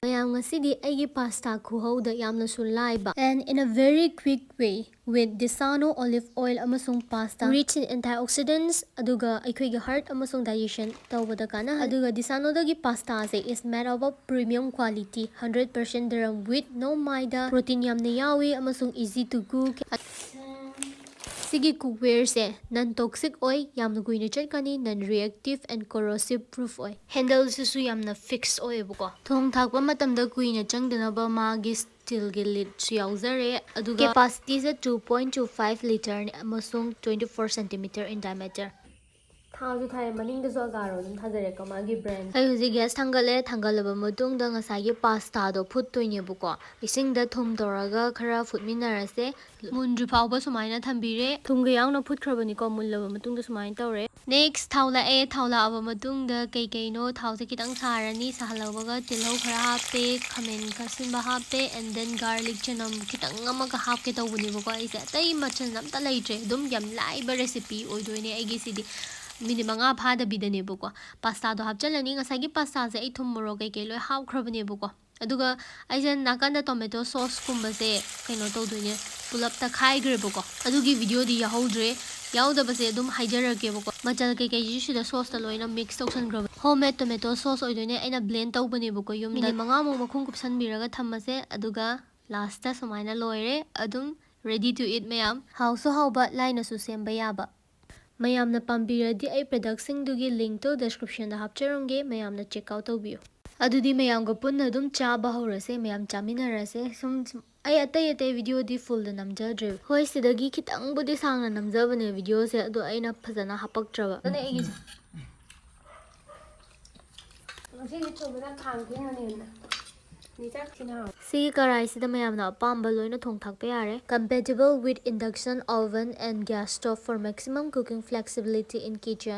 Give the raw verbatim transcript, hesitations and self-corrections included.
ꯃꯌꯥꯝ, ꯉꯁꯤꯗꯤ ꯑꯩꯒꯤ pasta ꯈꯨꯍꯧꯗ ꯌꯥꯝꯅꯁꯨ ꯂꯥꯏꯕ and in a very quick way with Desano olive oil ꯑꯃꯁꯨꯡ pasta, rich in antioxidants, ꯑꯗꯨꯒ ꯑꯩꯈꯣꯏꯒꯤ heart ꯑꯃꯁꯨꯡ digestion ꯇꯧꯕꯗ ꯀꯥꯟꯅꯍꯜꯂꯤ꯫ ꯑꯗꯨꯒ Desanoꯗꯒꯤ pastaꯁꯦ is made of a premium quality, hundred percent durum with no maida, protein ꯌꯥꯝꯅ ꯌꯥꯎꯏ ꯑꯃꯁꯨꯡ easy to cook꯫ ꯁꯤꯒꯤ cookwareꯁꯦ non toxic ꯑꯣꯏ, ꯌꯥꯝꯅ ꯀꯨꯏꯅ ꯆꯠꯀꯅꯤ, non reactive and corrosive proof ꯑꯣꯏ꯫ Handleꯁꯤꯁꯨ ꯌꯥꯝꯅ fix ꯑꯣꯏꯌꯦꯕꯀꯣ꯫ ꯊꯣꯡ ꯊꯥꯛꯄ ꯃꯇꯝꯗ ꯀꯨꯏꯅ ꯆꯪꯗꯅꯕ ꯃꯥꯒꯤ steelꯒꯤ lidꯁꯨ ꯌꯥꯎꯖꯔꯦ꯫ ꯑꯗꯨꯒ capacityꯁꯦ two point two five literꯅꯤ ꯑꯃꯁꯨꯡ twenty four centimeter in diameter꯫ ꯊꯥꯁꯨ ꯊꯥꯏ, ꯃꯅꯤꯡꯗꯁꯨ ꯑꯒꯥꯔꯣ ꯑꯗꯨꯝ ꯊꯥꯖꯔꯦꯀꯣ, ꯃꯥꯒꯤ brand꯫ ꯑꯩ ꯍꯧꯖꯤꯛ gas ꯊꯥꯡꯒꯠꯂꯦ꯫ ꯊꯥꯡꯒꯠꯂꯕ ꯃꯇꯨꯡꯗ ꯉꯁꯥꯏꯒꯤ pastaꯗꯣ ꯐꯨꯠꯇꯣꯏꯅꯦꯕꯀꯣ꯫ ꯏꯁꯤꯡꯗ ꯊꯨꯝ ꯇꯧꯔꯒ ꯈꯔ ꯐꯨꯠꯃꯤꯟꯅꯔꯁꯦ꯫ ꯃꯨꯟꯗ꯭ꯔꯤ ꯐꯥꯎꯕ ꯁꯨꯃꯥꯏꯅ ꯊꯝꯕꯤꯔꯦ꯫ ꯊꯨꯝꯒ ꯌꯥꯎꯅ ꯐꯨꯠꯈ꯭ꯔꯕꯅꯤꯀꯣ, ꯃꯨꯜꯂꯕ ꯃꯇꯨꯡꯗ ꯁꯨꯃꯥꯏꯅ ꯇꯧꯔꯦ꯫ Next ꯊꯥꯎ ꯂꯥꯛꯑꯦ꯫ ꯊꯥꯎ ꯂꯥꯛꯑꯕ ꯃꯇꯨꯡꯗ ꯀꯩ ꯀꯩꯅꯣ ꯊꯥꯎꯁꯦ ꯈꯤꯇꯪ ꯁꯥꯔꯅꯤ꯫ ꯁꯥꯍꯜꯂꯧꯕꯒ ꯇꯤꯜꯍꯧ ꯈꯔ ꯍꯥꯞꯄꯦ, ꯈꯥꯃꯦꯟ ꯑꯁꯤꯟꯕ ꯍꯥꯞꯄꯦ, and then garlic, ꯆꯅꯝ ꯈꯤꯇꯪ ꯑꯃꯒ ꯍꯥꯞꯀꯦ ꯇꯧꯕꯅꯦꯕꯀꯣ ꯑꯩꯁꯦ꯫ ꯑꯇꯩ ꯃꯆꯜ ꯑꯝꯇ ꯂꯩꯇ꯭ꯔꯦ꯫ ꯑꯗꯨꯝ ꯌꯥꯝ ꯂꯥꯏꯕ recipe ꯑꯣꯏꯗꯣꯏꯅꯦ ꯑꯩꯒꯤꯁꯤꯗꯤ꯫ Minute ꯃꯉꯥ ꯐꯥꯗꯕꯤꯗꯅꯦꯕꯀꯣ꯫ Pastaꯗꯣ ꯍꯥꯞꯆꯤꯜꯂꯅꯤ꯫ ꯉꯁꯥꯏꯒꯤ pastaꯁꯦ ꯑꯩ ꯊꯨꯝ ꯃꯣꯔꯣꯛ ꯀꯩꯀꯩ ꯂꯣꯏ ꯍꯥꯞꯈ꯭ꯔꯕꯅꯦꯕꯀꯣ꯫ ꯑꯗꯨꯒ ꯑꯩꯁꯦ ꯅꯥꯀꯟꯗ tomato sauceꯀꯨꯝꯕꯁꯦ ꯀꯩꯅꯣ ꯇꯧꯗꯣꯏꯅꯦ, ꯄꯨꯂꯞ ꯇꯛꯈꯥꯏꯈ꯭ꯔꯦꯕꯀꯣ꯫ ꯑꯗꯨꯒꯤ videoꯗꯤ ꯌꯥꯎꯍꯧꯗ꯭ꯔꯦ, ꯌꯥꯎꯗꯕꯁꯦ ꯑꯗꯨꯝ ꯍꯥꯏꯖꯔꯛꯀꯦꯕꯀꯣ꯫ ꯃꯆꯜ ꯀꯩꯀꯩꯁꯤꯁꯨ ꯁꯤꯗ sauceꯇ ꯂꯣꯏꯅ mix ꯇꯧꯁꯟꯈ꯭ꯔꯕ꯫ Homemade tomato sauce ꯑꯣꯏꯗꯣꯏꯅꯦ, ꯑꯩꯅ blend ꯇꯧꯕꯅꯦꯕꯀꯣ ꯌꯨꯝꯗ꯫ Minute ꯃꯉꯥꯃꯨꯛ ꯃꯈꯨꯝ ꯀꯨꯞꯁꯟꯕꯤꯔꯒ ꯊꯝꯃꯁꯦ, ꯑꯗꯨꯒ lastꯇ ꯁꯨꯃꯥꯏꯅ ꯂꯣꯏꯔꯦ꯫ ꯑꯗꯨꯝ ready to eat ꯃꯌꯥꯝ꯫ ꯍꯥꯎꯁꯨ ꯍꯥꯎꯕ, ꯂꯥꯏꯅꯁꯨ ꯁꯦꯝꯕ ꯌꯥꯕ꯫ ꯃꯌꯥꯝꯅ ꯄꯥꯝꯕꯤꯔꯗꯤ ꯑꯩ productꯁꯤꯡꯗꯨꯒꯤ linkꯇꯣ descriptionꯗ ꯍꯥꯞꯆꯔꯝꯒꯦ, ꯃꯌꯥꯝꯅ check out ꯇꯧꯕꯤꯌꯨ꯫ ꯑꯗꯨꯗꯤ ꯃꯌꯥꯝꯒ ꯄꯨꯟꯅ ꯑꯗꯨꯝ ꯆꯥꯕ ꯍꯧꯔꯁꯦ, ꯃꯌꯥꯝ ꯆꯥꯃꯤꯟꯅꯔꯁꯦ꯫ ꯁꯨꯝ, ꯁꯨꯝ, ꯑꯩ ꯑꯇꯩ ꯑꯇꯩ videoꯗꯤ fullꯗ ꯅꯝꯖꯗ꯭ꯔꯦ꯫ ꯍꯣꯏ, ꯁꯤꯗꯒꯤ ꯈꯤꯇꯪꯕꯨꯗꯤ ꯁꯥꯡꯅ ꯅꯝꯖꯕꯅꯦ videoꯁꯦ, ꯑꯗꯣ ꯑꯩꯅ ꯐꯖꯅ ꯍꯥꯄꯛꯇ꯭ꯔꯕ꯫ ꯑꯗꯨꯅꯦ ꯑꯩꯒꯤꯁꯦ꯫ ꯉꯁꯤꯗꯤ ꯊꯨꯕꯅ ꯈꯥꯡ ꯊꯦꯡꯉꯅꯤꯅ꯫ ꯅꯤꯆꯥꯛ ꯊꯤꯅ ꯍꯥꯎꯋꯦ꯫ ꯁꯤꯒꯤ ꯀꯔꯥꯏꯁꯤꯗ ꯃꯌꯥꯝꯅ ꯑꯄꯥꯝꯕ ꯂꯣꯏꯅ ꯊꯣꯡ ꯊꯥꯛꯄ ꯌꯥꯔꯦ꯫ Compatible with induction oven and gas stove for maximum cooking flexibility in kitchen꯫